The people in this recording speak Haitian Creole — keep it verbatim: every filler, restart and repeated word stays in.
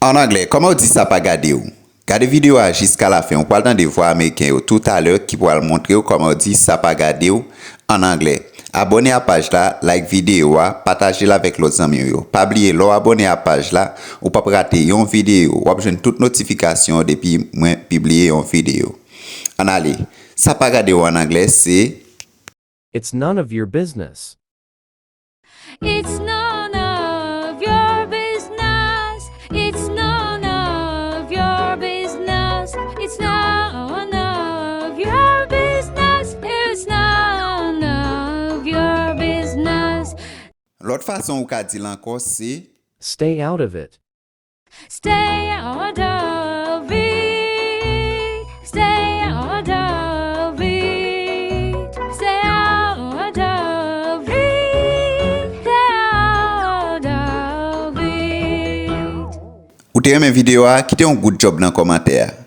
An anglè, kòman w di sa pa gade w? Gade videyo a jiska lafen, ou pral tande vwa ameriken yo toutalè ki pral montre w kòman w di sa pa gade w an anglè. Abòne a paj la, like videyo a, pataje l avèk lòt zanmi w yo. Pa bliye, lè w abòne a paj la, ou p ap rate yon videyo. W ap jwenn tout notifikasyon depi mwen pibliye yon videyo. Ann ale. Sa pa gade w an anglè, se It's none of your business. It's none of your business. It's none of your business. It's none of your business. It's none of your business. Lòt fason ou ka di l ankò, se Stay out of it. Stay out of it. Stay out of it. Stay out of it. Stay out of it. Ou te renmen videyo a? Kite yon good job nan kòmantè a.